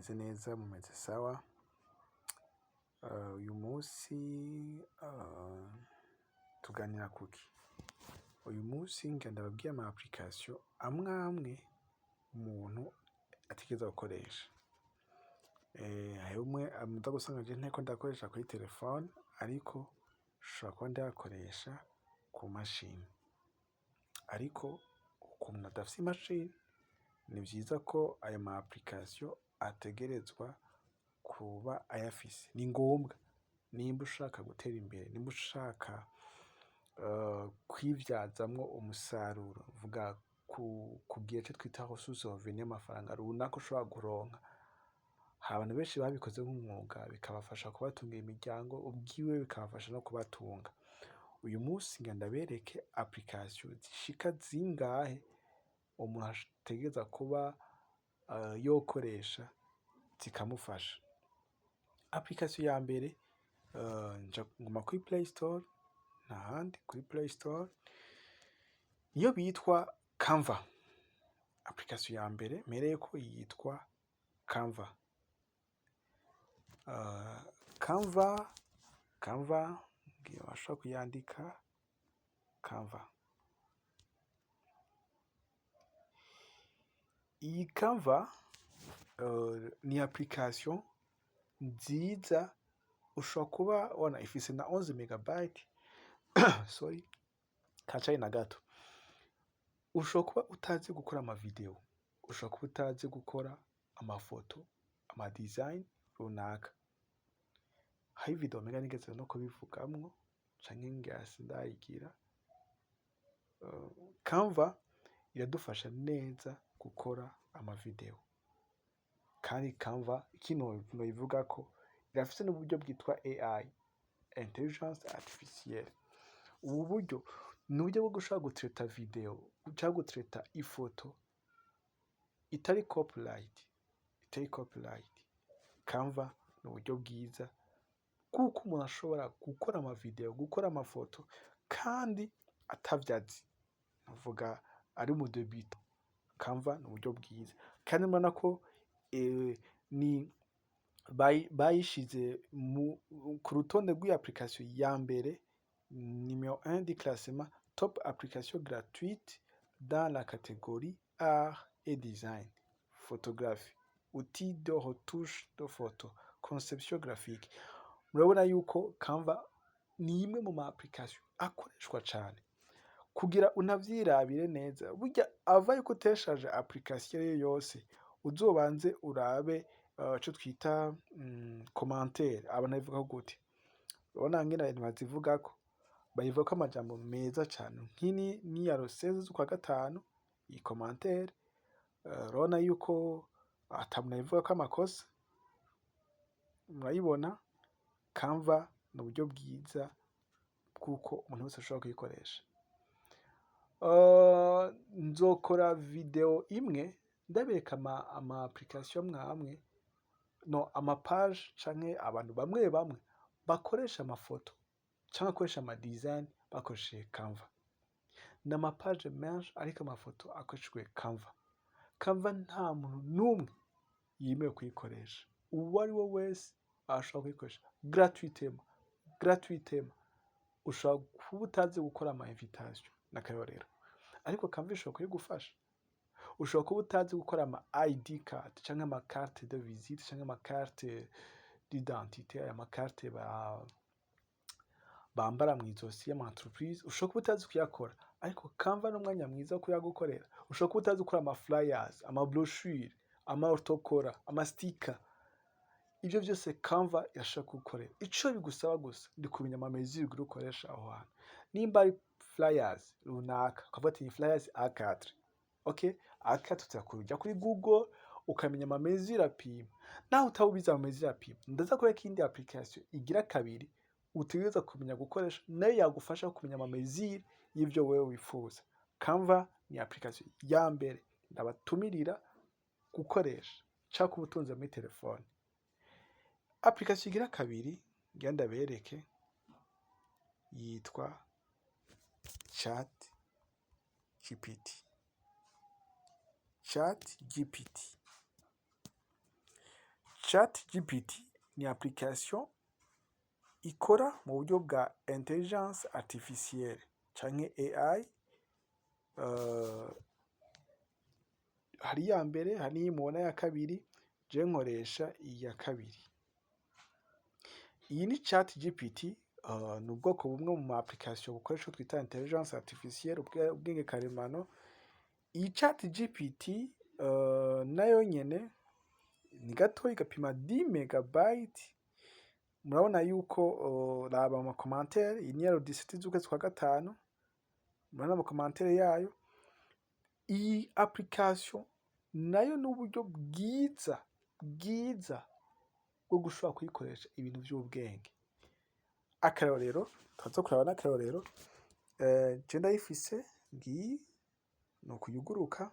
Mumeze neza, mumeze sawa. Uyu munsi tuganira kuki? Uyu munsi ngira ndababwire ama application amwe amwe umuntu ategerezwa gukoresha. Hariho umwe muza gusanga je ntariko ndakoresha kuri telefone, ariko nshobora kuba ndayakoresha ku mashini. Ariko ku muntu adafise imashini, ni vyiza ko ayo ma application ategerezwa kuba ayafise. Ni ngombwa nimba ushaka gutera imbere, nimba ushaka kwivyazamwo umusaruro, mvuga kugira ico twita ressource revenu y'amafaranga runaka ushobora kuronka. Hari abantu benshi babikoze nk'umwuga, bikabafasha kubatungira imiryango, ubwiwe bikabafasha no kubatunga. Uyu munsi ngira ndabereke application zishika zingahe umuntu ategerezwa kuba yokoresha zikamufasha. Application ya mbere, nja nguma kuri Play Store, ntahandi, kuri Play Store, niyo bitwa Canva. Application ya mbere mpereyeko yitwa Canva. Canva ngira bashobora kuyandika Canva. Iyi Canva ni application nziza, ushobora kuba wana ifise na 11 megabyte, sorry, kacari na gato. Ushobora kuba utazi gukora ama video, ushobora kuba utazi gukora amafoto, ama design runaka. Hariho video umenga nigeze no kubivugamwo canke ngira sindayigira. Canva iradufasha neza gukora ama video. Kandi Canva, ikindi noyivugako, irafise n'uburyo bwitwa AI, intelligence artificielle. Ubu buryo ni uburyo bwo gushobora gutraita video canke gutraita ifoto itari copyright, itari copyright. Canva ni uburyo bwiza bw'uko umuntu ashobora gukora ama video, gukora amafoto kandi atavyo azi. Novuga ari umu débutant. Canva ni uburyo bwiza. Kandi murabona ko ni bayishize ku rutonde rw'iyi application ya mbere, numéro 1 du classement top application gratuite dans la catégorie art et design, photographie, outils de retouche de photo, conception graphique. Murabona yuko Canva ni imwe mu ma application akoreshwa cane. Kugira unavyirabire neza, burya ava yuko uteshaje application iyo ariyo yose, uzobanze urabe ico twita commentaire, abantu babivuga gute. Urabona ngene abantu bazivugako, bayivugako amajambo meza cane. Nk'iyi niya le 16 z'ukwa gatanu, iyi commentaire, urabona yuko ata muntu ayivugako amakosa, murayibona. Canva ni uburyo bwiza bw'uko umuntu wese ashobora kuyikoresha. Nzokora video imwe ndabereka ama application amwe amwe, no ama page canke abantu bamwe bamwe bakoresha amafoto canke bakoresha ama design bakoresheje Canva. Ni ama page menshi ariko amafoto akoreshejwe Canva. Canva nta muntu n'umwe yemerewe kuyikoresha. Uwo ari we wese arashobora kuyikoresha gratuitement, gratuitement. Ushobora kuba utazi gukora ama invitation n'akarorero, ariko Canva ishobora kuyigufasha. Ushobora kuba utazi gukora ama ID card canke ama carte de visite canke ama carte d'identité, aya ma carte bambara mw'izosi y'ama entreprise, ushobora kuba utazi kuyakora, ariko Canva n'umwanya mwiza wo kuyagukorera. Ushobora kuba utazi gukora ama flyers, ama brochure, ama autocollant, ama sticker, ivyo vyose Canva irashobora kugukorera. Ico bigusaba gusa ni kumenya ama mesure ugira ukoresha aho hantu. Nimba ari flyers runaka, ukavuga ati ni flyers A4, okay, A4 tuza kuja kuri Google ukamenya ama mesure apima. Naho utaba ubizi ama mesure apima, ndaza kwereka iyindi application igira kabiri utegerezwa kumenya gukoresha, nayo yagufasha kumenya ama mesure y'ivyo wewe wifuza. Canva ni application ya mbere ndabatumirira gukoresha canke kuba utunze muri telefone. Application igira kabiri ngira ndabereke yitwa Chat GPT. Chat GPT. ChatGPT ni application ikora mu buryo bwa intelligence artificielle canke AI. Hari iya mbere, hari n'iyi mubona ya kabiri, jewe nkoresha iya kabiri. Iyi ni ChatGPT, ni ubwoko bumwe mu ma application bukoresha ico twita intelligence artificielle, ubwenge karemano. Iyi ChatGPT nayo nyene ni gatoyi, gapima 10 megabytes. Murabona yuko raba ama commentaire, iyi ni iya le 17 z'ukwezi kwa gatanu, murabona ama commentaire yayo. Iyi application nayo ni uburyo bwiza bwiza bwo gushobora kuyikoresha ibintu vy'ubwenge. Akarorero, turaza kuraba n'akarorero, je ndayifise ngiyi, nuku yuguruka.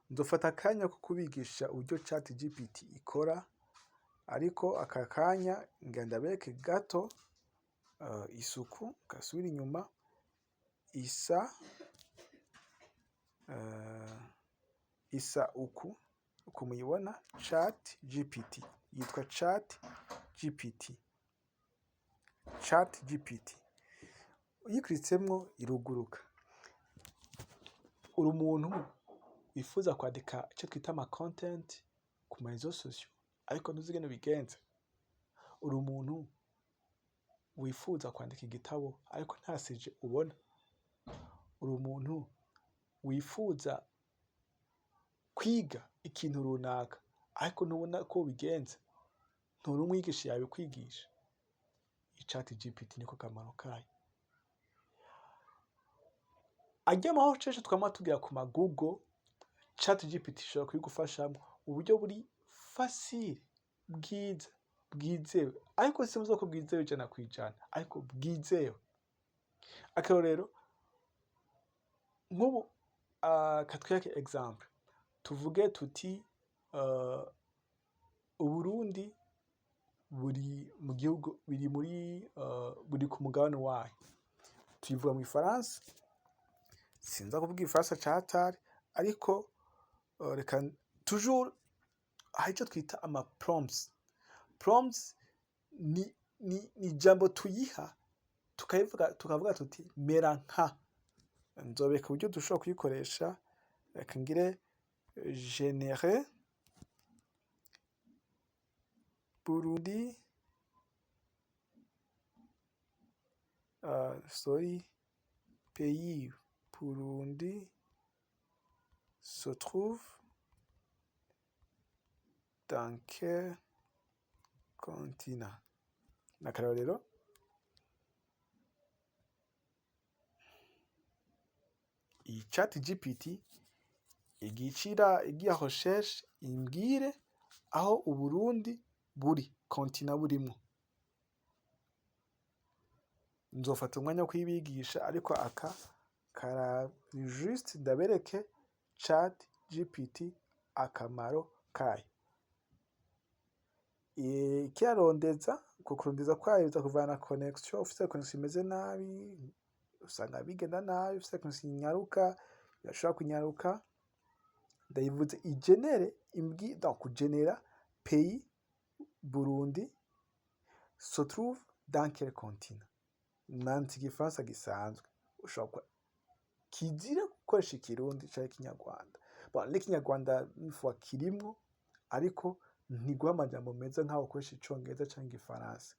Nzofata akanya ko kubigisha uburyo ChatGPT ikora, ariko aka kanya ngira ndabereke gato isuku, gasubire inyuma, isa uku, uku muyibona ChatGPT, yitwa ChatGPT. ChatGPT uyikritsemwo iruguruka. Uri umuntu wifuza kwandika ico twita ama content ku ma réseaux sociaux ariko ntuzi ingene ubigenza? Uri umuntu wifuza kwandika igitabo ariko nta sujet ubona? Uri umuntu wifuza kwiga ikintu runaka ariko ntubona ko ubigenza? Nturi umwigisha yabikwigisha? Iyi ChatGPT niko kamaro kayo. Arya ma recherche twama tugira ku ma Google, ChatGPT ishobora kubigufashamwo uburyo buri facile, bwiza, bwizewe, ariko simvuze ko bwizewe 100%, ariko bwizewe. Akarorero, nk'ubu katwereke exemple, tuvuge tuti Uburundi buri mu gihugu biri muri buri ku mugabane wahe? Tuyivuga mu gifaransa, sinza kuvuga igifaransa ca hatari, ariko reka toujours hari ico twita ama prompts. Prompts ni ijambo tuyiha tukayivuga, tukavuga tuti mera nka. Nzobereka uburyo dushobora kuyikoresha, reka ngire générer Burundi, sorry, pays Burundi se trouve dans quel continent? Ni akarorero. Iyi ChatGPT igiye icira igira recherche imbwire aho Uburundi buri, continent burimwo. Nzofata umwanya wo kuyibigisha, ariko aka kara juste ndabereke ChatGPT akamaro kayo. Ikirarondeza, uko kurondeza kwayo biza kuvana connexion, ufise connexion imeze nabi usanga bigenda nabi, ufise connexion inyaruka irashobora kunyaruka. Ndayivuze igenere imbwi, donc kugenera pays Burundi se trouve dans quel continent. Nanditse igifaransa gisanzwe, ushobora kizira gukoresha ikirundi canke ikinyarwanda. Bon, n'ikinyarwanda une kirimwo, ariko ntiguha amajambo meza nkaho ukoresha icongereza canke igifaransa.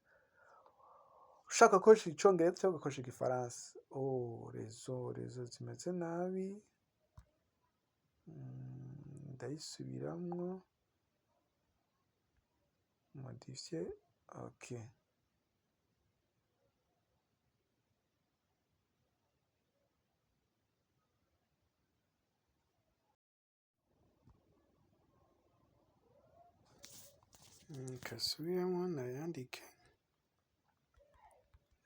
Ushaka gukoresha icongereza canke ugakoresha igifaransa, oh, réseau zimeze nabi, ndayisubiramwo, modifier, ok. Kasubiremo nayandike,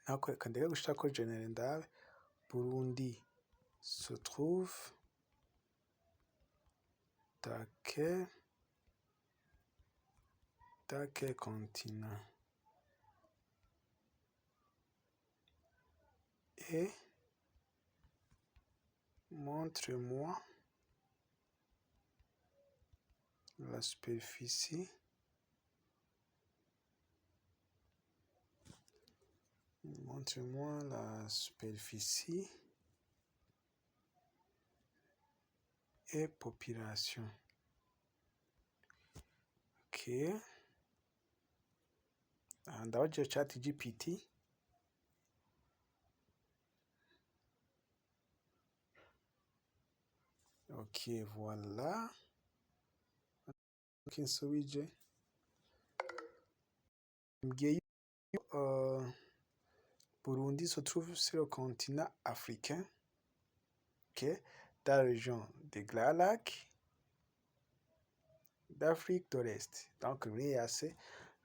nako reka ndeke gushirako générer, ndabe Burundi se trouve dans quel continent et montre-moi La superficie, montre-moi la superficie et population. Ok, aha ndabajije ChatGPT. Ok, voilà. Kinsubije mbwiye yuko Burundi se trouve sur le continent africain, ok, dans la région des Grands Lacs d'Afrique de l'Est. Donc muri EAC,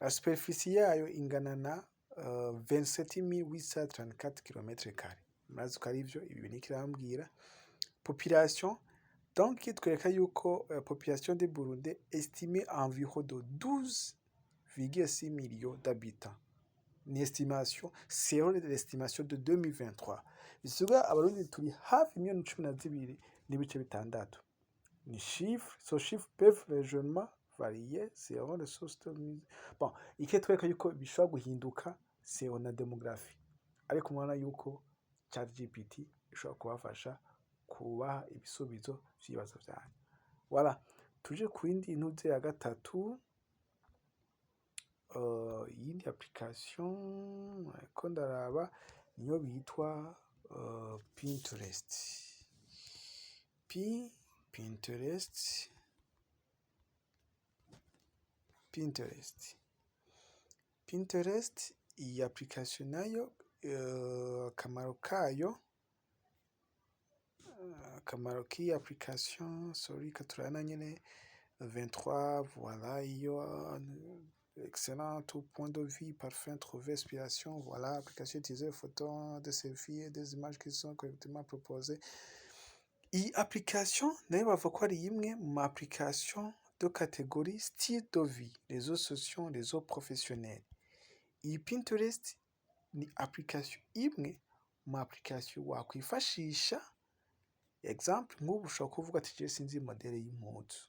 la superficie yayo ingana na 27 834 km carrés. Murazi ko ari ivyo, ibi niko irambwira. Population, donc itwereka yuko population de Burundi estimée à environ de 12,6 millions d'habitants. Ni estimation, selon l'estimation de 2023. Bisigura Abarundi turi hafi 12.6 miliyoni. Ni chiffre, ce chiffre peuvent légèrement varier selon les sources de mise. Bon, ikitwereka yuko bishobora guhinduka selon na démographie. Ariko murabona yuko ChatGPT ishobora kubafasha kubaha ibisubizo vy'ibibazo vyanyu. Voilà, tuje ku yindi ntuze ya gatatu, iyindi application ariko ndaraba niyo bitwa Pinterest. Pinterest, Pinterest. Pinterest, iyi application nayo akamaro kayo, akamaro k'iyi application, sorry, katurana nyene 23, voilà, iyo excellent tout point de vue, parfum, trouver inspiration, voilà, application utiliser photos des selfies et des images qui sont correctement proposées. Iyi application nayo bavuga ko ari imwe mu ma application de catégorie style de vie, réseaux sociaux, réseaux professionnels. Iyi Pinterest ni application imwe mu ma application wakwifashisha. Exemple, nk'ubu ushobora kuvuga ati jewe sinzi modèle y'impuzu,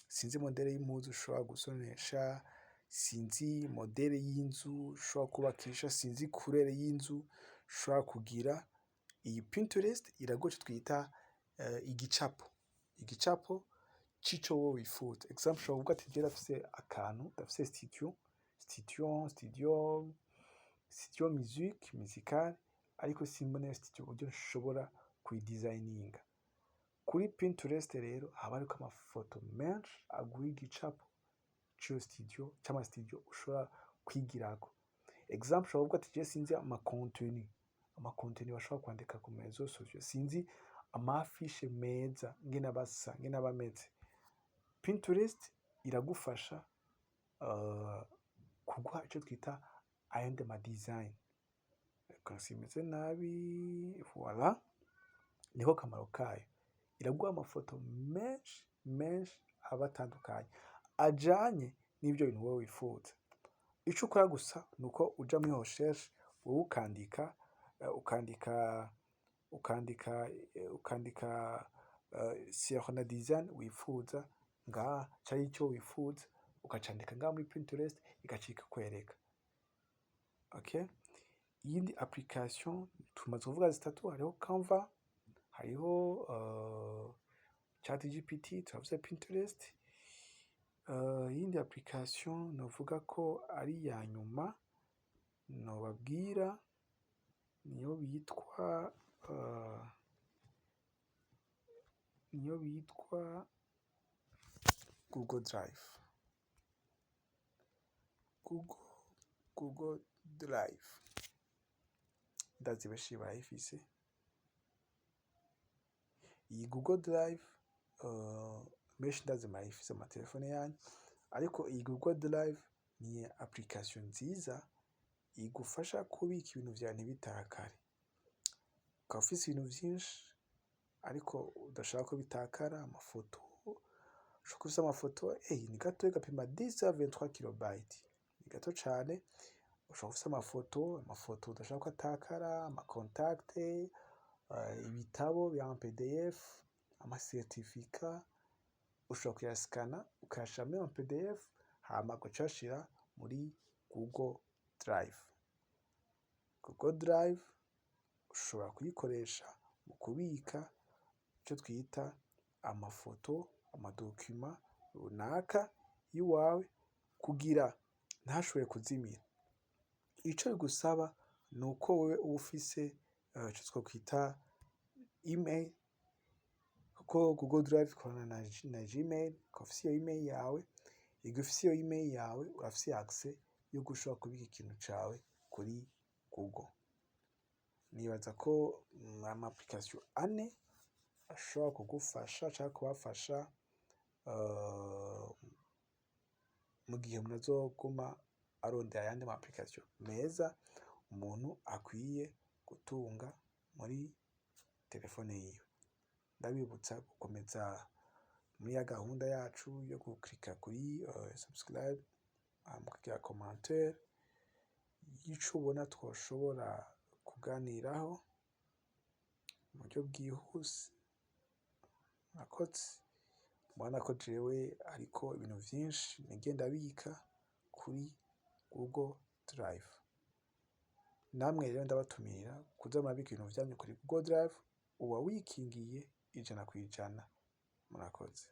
sinzi modèle y'impuzu ushobora gusonesha, sinzi modèle y'inzu ushobora kubakisha, sinzi couleur y'inzu ushobora kugira. Iyi Pinterest iraguha ico twita igicapo, igicapo c'ico wowe wifuza. Exemple, ushobora kuvuga ati jewe ndafise akantu, ndafise studio musique musicale, ariko simbona iyo studio uburyo nshobora kuyidesigninga. Kuri Pinterest rero haba hariko amafoto menshi aguha igicapo c'iyo studio, c'ama studio ushobora kwigirako. Exemple, ushobora kuvuga ati jewe sinzi ama contenu, ama contenu bashobora kwandika ku ma réseaux sociaux, sinzi ama affiche meza ingene aba asa, ingene aba ameze. Pinterest iragufasha kuguha ico twita ayandi ma design. Reka simeze nabi, voilà, niko kamaro kayo. Iraguha amafoto menshi menshi aba atandukanye ajanye n'ivyo bintu wowe wifuza. Ico ukora gusa nuko uja muri recherche, wowe ukandika ukandika ukandika ukandika sur na design wifuza ngaha canke ico wifuza, ukacandika ngaha muri Pinterest, igaca ikikwereka. Okay? Iyindi application tumaze kuvuga zitatu: hariho Canva, hariho ChatGPT, turavuze Pinterest. Iyindi application novuga ko ari iya nyuma nobabwira niyo bitwa Google Drive. Google Drive. Ndazi benshi barayifise. Iyi Google Drive benshi ndazi murayifise mu matelefone yanyu, ariko iyi Google Drive ni application nziza igufasha kubika ibintu vyawe ntibitakare. Ukaba ufise ibintu vyinshi ariko udashaka ko bitakara, amafoto, ushobora kuba ufise amafoto, ni gatoyi gapima 1023 kilobytes, ni gato cane. Ushobora kuba ufise amafoto udashaka ko atakara, ama contact, ibitabo vya PDF, ama certificat. Ushobora kuyasikana ukayashira muri PDF, hama ugaca uyashira muri Google Drive. Google Drive ushobora kuyikoresha mu kubika ico twita amafoto, ama documents runaka yiwawe kugira ntashobore kuzimira. Ico bigusaba nuko wewe uba ufise ico twokwita email, kuko Google Drive ikorana na Gmail. Ukaba ufise iyo email yawe, igihe ufise iyo email yawe, urafise accès yo gushobora kubika ikintu cawe kuri Google. Nibaza ko ama application ane ashobora kugufasha canke kubafasha mu gihe umuntu azoguma arondera ayandi ma application meza umuntu akwiye gutunga muri telefone yiwe. Ndabibutsa gukomeza muri ya gahunda yacu yo gukirika kuri subscribe, mukagira commentaire y'ico ubona twoshobora kuganiraho mu buryo bwihuse. Murakoze. Murabona ko jewe hariko ibintu vyinshi nagiye ndabika kuri Google Drive. Namwe rero ndabatumirira kuza murabika ibintu vyanyu kuri Google Drive, uba wikingiye 100%. Murakoze.